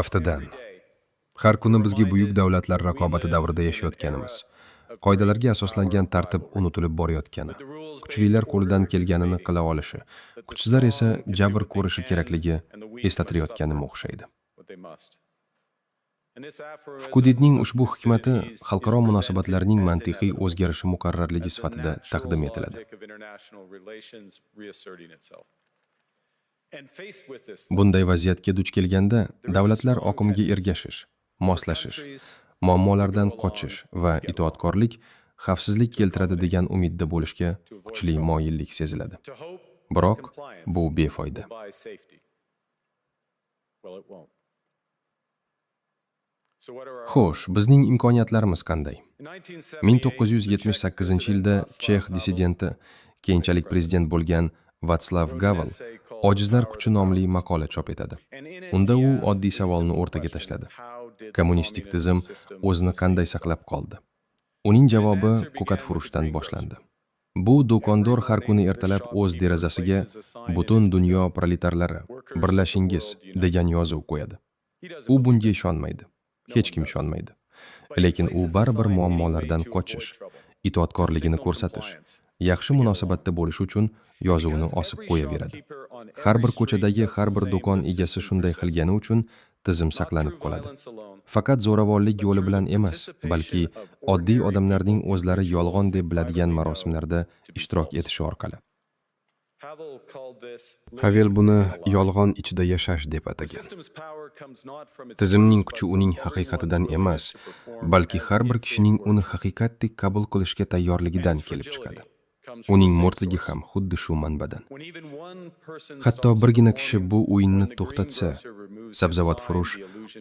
Aftidan, har kuni bizga buyuk davlatlar raqobati davrida yashayotganimiz, qoidalarga asoslangan tartib unutilib borayotgani, kuchlilar qo'lidan kelganini qila olishi, kuchsizlar esa jabr ko'rishi kerakligi eslatilayotganimga o'xshaydi. Fukudidning ushbu hikmati xalqaro munosabatlarning mantiqiy o'zgarishi muqarrarligi sifatida taqdim etiladi. Bunday vaziyatga duch kelganda davlatlar oqimga ergashish, moslashish, muammolardan qochish va itoatkorlik xavfsizlik keltiradi degan umidda bo'lishga kuchli moyillik seziladi. Biroq bu befoyda. Xo'sh, bizning imkoniyatlarimiz qanday? 1978-yilda chex dissidenti, keyinchalik prezident bo'lgan Vatslav Gavel Ojizlar kuchi nomli maqola chop etadi. Unda u oddiy savolni o'rtaga tashladi. Kommunistik tizim o'zini qanday saqlab qoldi? Uning javobi ko'katfurushdan boshlandi. Bu do'kondor har kuni ertalab o'z derazasiga "Butun dunyo proletarlari, birlashingiz" degan yozuv qo'yadi. U bunga ishonmaydi. Hech kim ishonmaydi. Lekin u baribir muammolardan qochish, itoatkorligini ko'rsatish, yaxshi munosabatda bo'lish uchun yozuvni osib qo'yaveradi. Har bir ko'chadagi har bir do'kon egasi shunday qilgani uchun tizim saqlanib qoladi. Faqat zo'ravonlik yo'li bilan emas, balki oddiy odamlarning o'zlari yolg'on deb biladigan marosimlarda ishtirok etishi orqali. Havel buni yolg'on ichida yashash deb atagan. Tizimning kuchi uning haqiqatidan emas, balki har bir kishining uni haqiqatdek qabul qilishga tayyorligidan kelib chiqadi. Uning mo'rtligi ham xuddi shu manbadan. Hatto birgina kishi bu o'yinni to'xtatsa, sabzavotfurush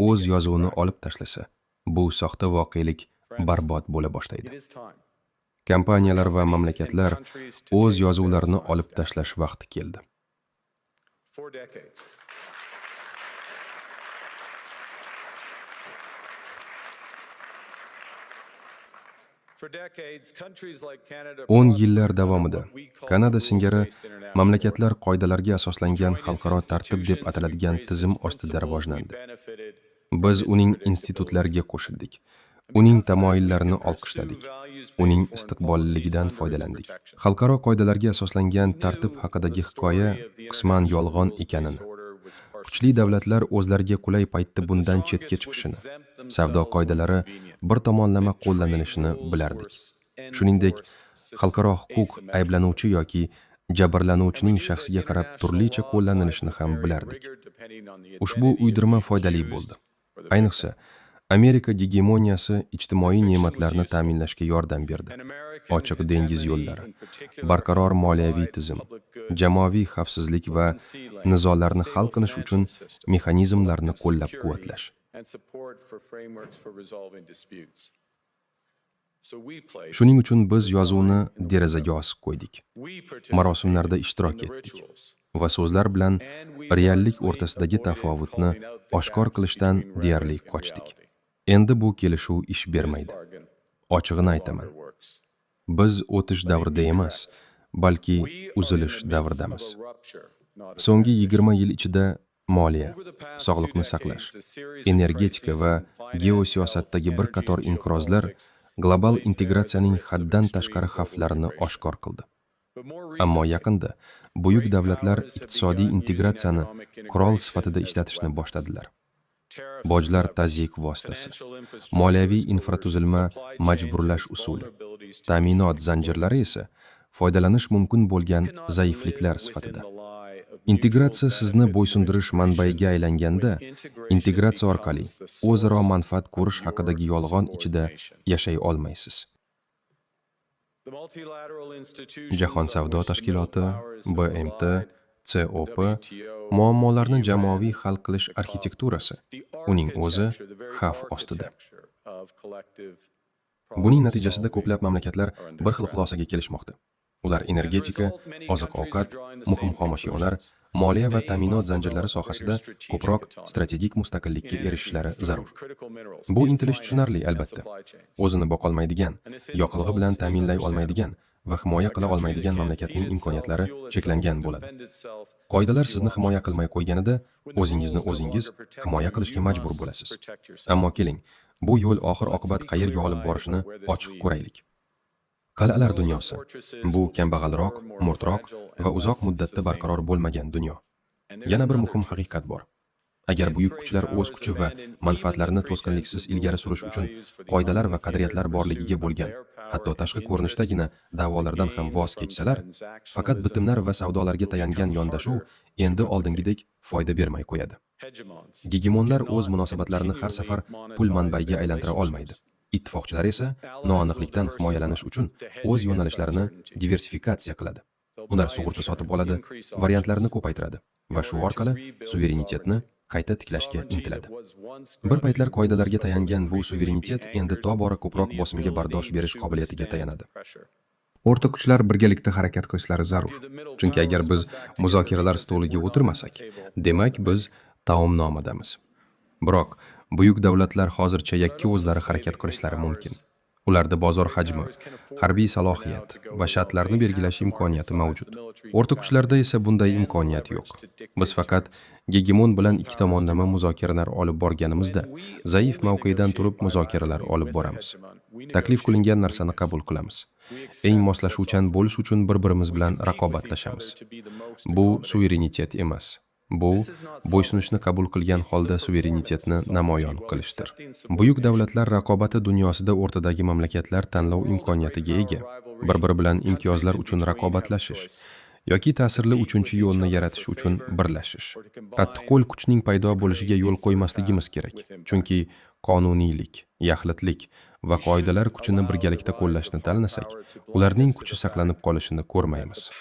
o'z yozuvini olib tashlasa, bu soxta voqelik barbod bo'la boshlaydi. Kompaniyalar va mamlakatlar o'z yozuvlarini olib tashlash vaqti keldi. 10 yillar davomida Kanada singari mamlakatlar qoidalarga asoslangan xalqaro tartib deb ataladigan tizim ostida rivojlandi. Biz uning institutlariga qo'shildik, uning tamoyillarini olqishladik, uning istiqbolliligidan foydalandik. Xalqaro qoidalarga asoslangan tartib haqidagi hikoya qisman yolg'on ekanini, kuchli davlatlar o'zlariga qulay paytda bundan chetga chiqishini, savdo qoidalari bir tomonlama qo'llanilishini bilardik. Shuningdek, xalqaro huquq ayblanuvchi yoki jabrlanuvchining shaxsiga qarab turlicha qo'llanilishini ham bilardik. Ushbu uydirma foydali bo'ldi. Ayniqsa, Amerika gegemoniyasi ijtimoiy ne'matlarni ta'minlashga yordam berdi. Ochiq dengiz yo'llari, barqaror moliyaviy tizim, jamoaviy xavfsizlik va nizolarni hal qilish uchun mexanizmlarni qo'llab-quvvatlash. Shuning uchun biz yozuvni derazaga osib qo'ydik. Marosimlarda ishtirok etdik va so'zlar bilan reallik o'rtasidagi tafovutni oshkor qilishdan deyarli qochdik. Endi bu kelishuv ish bermaydi. Ochig'ini aytaman. Biz o'tish davrida emas, balki uzilish davridamiz. So'nggi 20 yil ichida moliya, sog'liqni saqlash, energetika va geosiyosatdagi bir qator inqirozlar global integratsiyaning haddan tashqari xavflarini oshkor qildi. Ammo yaqinda buyuk davlatlar iqtisodiy integratsiyani qurol sifatida ishlatishni boshladilar. Bojlar tazyiq vositasi, moliyaviy infratuzilma majburlash usuli, ta'minot zanjirlari esa foydalanish mumkin bo'lgan zaifliklar sifatida. Integratsiya sizni bo'ysundirish manbaiga aylanganda, integratsiya orqali o'zaro manfaat ko'rish haqidagi yolg'on ichida yashay olmaysiz. Jahon savdo tashkiloti, BMT, COP muammolarni jamoaviy hal qilish arxitekturasi, uning o'zi xavf ostida. Buning natijasida ko'plab mamlakatlar bir xil xulosaga kelishmoqda. Ular energetika, oziq-ovqat, muhim xomashyolar, moliya va ta'minot zanjirlari sohasida ko'proq strategik mustaqillikka erishishlari zarur. Bu intilish tushunarli, albatta. O'zini boqolmaydigan, yoqilg'i bilan ta'minlay olmaydigan va himoya qila olmaydigan mamlakatning imkoniyatlari cheklangan bo'ladi. Qoidalar sizni himoya qilmay qo'yganida, o'zingizni o'zingiz himoya qilishga majbur bo'lasiz. Ammo keling, bu yo'l oxir-oqibat qayerga olib borishini ochiq ko'raylik. Qal'alar dunyosi bu kambag'alroq, mo'rtroq va uzoq muddatda barqaror bo'lmagan dunyo. Yana bir muhim haqiqat bor. Agar buyuk kuchlar o'z kuchi va manfaatlarini to'sqinliksiz ilgari surish uchun qoidalar va qadriyatlar borligiga bo'lgan, hatto tashqi ko'rinishdagina da'volardan ham voz kechsalar, faqat bitimlar va savdolarga tayangan yondashuv endi oldingidek foyda bermay qo'yadi. Gegemonlar o'z munosabatlarini har safar pul manbaiga aylantira olmaydi. Ittifoqchilar esa noaniqlikdan himoyalanish uchun o'z yo'nalishlarini diversifikatsiya qiladi. Ular sug'urta sotib oladi, variantlarni ko'paytiradi va shu orqali suverenitetni qayta tiklashga intiladi. Bir paytlar qoidalarga tayangan bu suverenitet endi tobora ko'proq bosimga bardosh berish qobiliyatiga tayanadi. O'rta kuchlar birgalikda harakat qilishlari zarur. Chunki agar biz muzokaralar stoliga o'tirmasak, demak biz taomnomadamiz. Biroq buyuk davlatlar hozircha yakka o'zlari harakat qilishlari mumkin. Ularda bozor hajmi, harbiy salohiyat va shartlarni belgilash imkoniyati mavjud. O'rta kuchlarda esa bunday imkoniyat yo'q. Biz faqat gegemon bilan ikki tomonlama muzokaralar olib borganimizda zaif mavqedan turib muzokaralar olib boramiz. Taklif qilingan narsani qabul qilamiz. Eng moslashuvchan bo'lish uchun bir-birimiz bilan raqobatlashamiz. Bu suverenitet emas. Bu bo'ysunishni qabul qilgan holda suverenitetni namoyon qilishdir. Buyuk davlatlar raqobati dunyosida o'rtadagi mamlakatlar tanlov imkoniyatiga ega. Bir-biri bilan imtiyozlar uchun raqobatlashish yoki ta'sirli uchinchi yo'lni yaratish uchun birlashish. Qattiqqo'l kuchning paydo bo'lishiga yo'l qo'ymasligimiz kerak. Chunki qonuniylik, yaxlitlik va qoidalar kuchini birgalikda qo'llashni tanlasak, ularning kuchi saqlanib qolishini ko'rmaymiz.